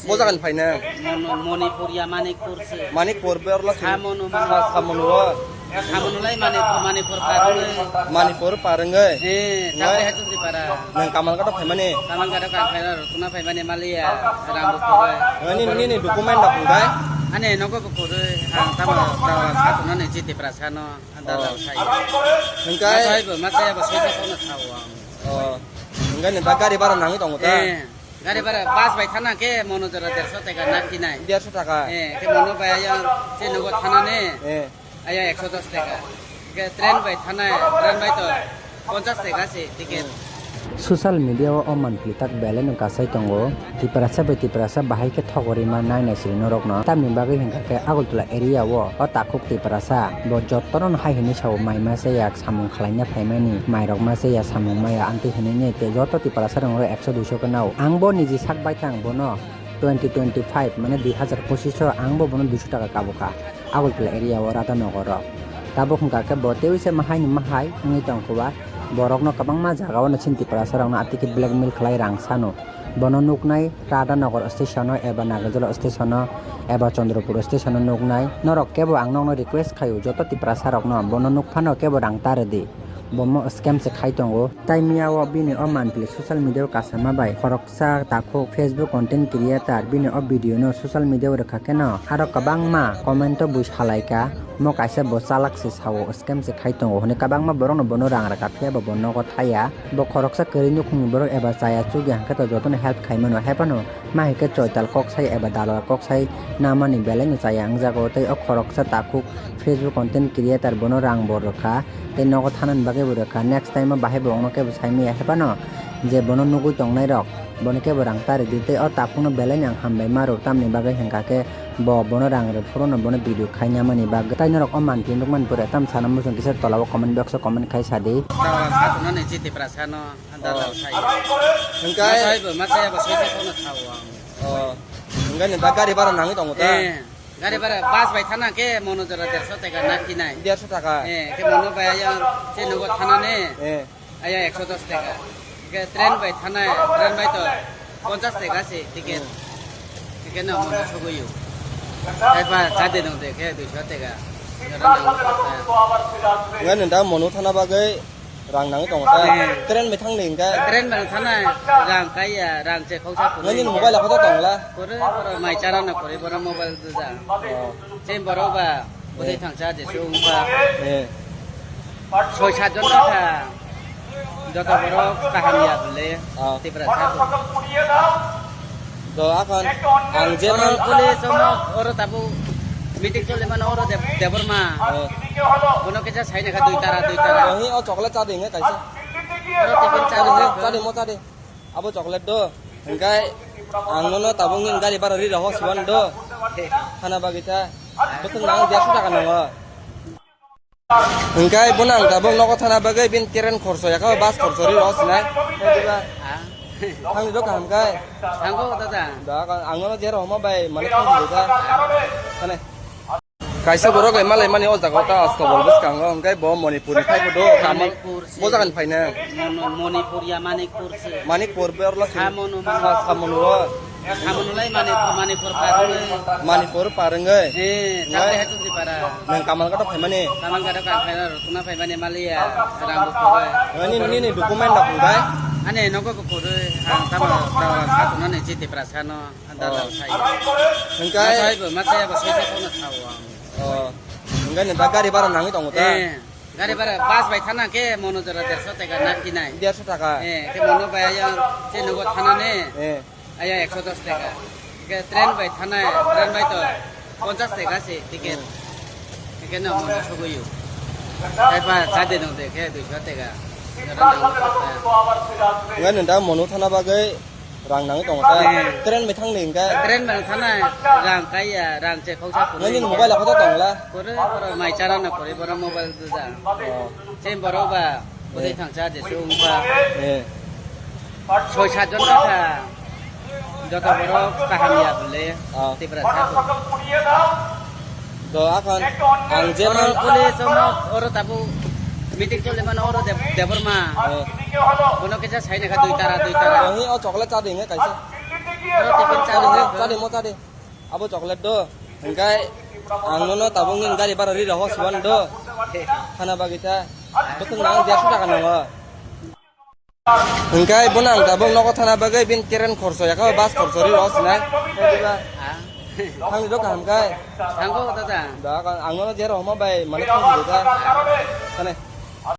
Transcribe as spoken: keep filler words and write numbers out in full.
Bo jagan phaina? Mono-, Manipur ya Manikpur se. Manikpur be orla se. Samonu, Sa-, Samonu o. Samonu lai Manipur, Manipur parungoi. Manipur parungoi. Eh, Ngai? Chakri Hatung Tripura. Nang Kamalghat o phaimani? Kamalghat o kang phaina, Rotuna phaimani maliya, Rambu puroi. Nini, nini document da phungkai? Ani nogo bo kuroi, ang tamo, tamo, khatungno ni chiti prasano. Anda Oh. Dal sai. Hingkai? Masai bo, masai bo, soi ko na thawa. Oh. Hingkai ni da gari bara nangwi tongo ta? Eh, gari bara bus bai thana ke mono jora derso taka na kinai. Derso taka? Eh, ke mono bai ayo, se nogo thana ne. Eh. Ayo ekso dos taka. Ke train bai thana, train bai to ponchas taka se ticket. Hmm. Social media o, o manpli tak belai no kasai tongo. Tiprasa bai Tiprasa bahai khe thogori ma nai nai siri norok no. Tamni bagwi hingkha khe Agartala area o, o takhuk Tiprasa bo jotono no hai hinwi sao mai ma se yak samung khwlaina phaimani, mai rok ma se ya samung maya amtwi hinwi nai tei joto Tiprasa rok ekso duiso khe nao. Ang bo niji sak bai thang bono twenty twenty-five mane dui hazar pochisho ang bo bono duiso taka kabo kha. Agartala area o Radhanagar o. Tabuk hwnkha khe bo teiwi se mahaini mahai wngwi tongkha ba. Borokno kwbangma jagao no chini Tiprasa rokno atwikhe blackmail khlai rang sano. Bono nuknai Radhanagar station o eba Nagajal station o eba Chandrapur station o nuknai. Norok kebo ang nokno request khaio joto Tiprasa rokno bono nukphano kebo rang ta rwdi. Bomo scam se khai tongo. Tai mia o bini o manpli social media o kasama bai khoroksa takhuk Facebook content creator bini o video no social media o rwkha kheno aro kwbangma comment o bui salaikha, mo kaisa bo chalak se sao, scam se khai tongo hwnwi kwbangma borok no bono rang rwkha phiya bo bo nogo thaya. Bo khoroksa kwrwi nukhungni borok eba chaya chugya hwnkhe to jotono help khai mano, hai phano ma hai khe choital kok sai eba dalal kok sai namani belai no chaya wngjago tei o khoroksa takhuk Facebook content creator bono rang bo rwkha. Tei nogo thanani bagwi bo rwkha. Next time o bahai bo ongno kebo sai maya hai phano je bono nugwi tongnai rok, bono kebo rang ta rwdi tei o takhukno belai no ang hambai ma rw tamni bagwi hwnkha khe bo bono rang rw phuru no bono video khai namani bagwi. Tai norok o manpli nukmani pore tam sana muchung kisa tola o comment box o comment khai sadi. Tawang khatunani chiti prasano andar Oh. Sai. Hwnkhe Masai bo, masai bo, sai sai kono thawo ang. Oh. Hwnkhe nini da gari bara nangwi tongo ta? Eh. Gari bara bus bai thana khe mono jora derso taka na kinai. Derso taka? Eh, khe mono bai ayo se nogo thana ne. Eh. Ayo ekso dos taka. Khe train bai thana, train bai to ponchas taka se ticket. Hmm. Khe no mono sogoyo. Khe ba chade nong de khe duiso taka. Jora nang ta. Ngan nda mono thana bagwi Rang nangwi tongo ta? Eh. Train bai thangdi hwnkhe? Train bai thana rang kaiya, rang che khoksa kwrwi. Nini mobile akhoto tongla? Kwrwi, kwrwi, mai chara no kwrwi, borok mobile duja. Oh. Chini borok ba, bwtwi Eh. thangsa jesu wngkha. Eh. Soi sat jon wngkha. Joto borok kaham ya bwle. Oh. Tipra sa. Do akhon ang je Oro man police omo, oro tabuk meeting choli mano, oro Deb-, Debbarma. Oh. Bono kisa sai nakha dui tara, dui tara. Oh, hi, o chocolate cha de nge kaisa. Oro tiffin cha Cha de, de. Cha de, mo cha de. Abo chocolate do. Hingkai ang nono tabuk nini gari bara ri roho siban do. He. Khana bagwi ta. Bwswk nang derso taka nango. Hingkai bono ang tabuk nogo thana bagwi bini train khorso yakha bus khorso ri roho sinai. Khe diba? Ah. Thangni do kaham kai? Thango, dada. Da, ang nono je rohoma bai malik thangni da. Hane. Kaisa borok bai malai mani o jaga ta Astabol bwskango, hingkai bo Manipur ni phai do, Kamal Manipur se. Bo jaga ni phaina. Mono-, Manipur ya, Manikpur se. Manikpur be orla se. Samonu, Sa-, Samonu o. Samonu lai Manipur, Manipur parungoi. Manipur parungoi. Eh, Ngai? Chakri Hatung Tripura. Nang Kamalghat o phaimani? Kamalghat o kang phaina, Rotuna phaimani maliya, Rambu puroi. Nini, nini document da phungkai? Ani nogo bo kuroi, ang tamo, tamo, khatunani chiti prasano, anda Oh. Dal sai. Hingkai? Masai bo, masai bo, sai sai kono thawo ang. Oh. Hingkai ni da gari bara nangwi tongo ta? Eh, gari bara bus bai thana khe mono jora derso taka na kinai. Derso taka? Eh, khe mono bai ayo, se nogo thana ne. Eh. Aya ekso dos taka. Ke train bai thanai, train bai to ponchas taka se ticket. Hmm. Ticket no mono sogoyo. Taipa chade nong de khe duiso taka. Ngan nda mono thana bagwi rang nangwi tongo ta. Hmm. Train bai thang de hingka? Train bai thanai rang kaiya, rang che khoksa kwrwi. Ngan nini mobile akhoto tongla? Kwrwi, kwrwi, mai chara no kwrwi, boro mobile duja. Oh. Chini borok ba, bwtwi Eh. thangsa jesu wngkha. Eh. Soi sat jon wngkha. Joto borok kaham ya bwle. Ah. Tipra sa. Do akhon ang je Oro man police omo, oro tabu meeting chole mano, oro Deb-, Debbarma. Eh. Bono kisa sai nakha dui tara, dui tara. Ohi o chocolate cha de nge kaisa. Chadi mo, chadi mo, chadi. Abo chocolate do. Hingkai ang nono tabuk nini gari bara ri roho siwan do. Hana bagwi ta. Bwswk nang derso taka nango. Hingkai bono ang tabuk nogo thana bagwi bin keren khorso yakha bus khorso ri roho sinai. Thangni do kaham kai. Thango tata. Da ang nono jero homa bai mane thangni do ta. Tane.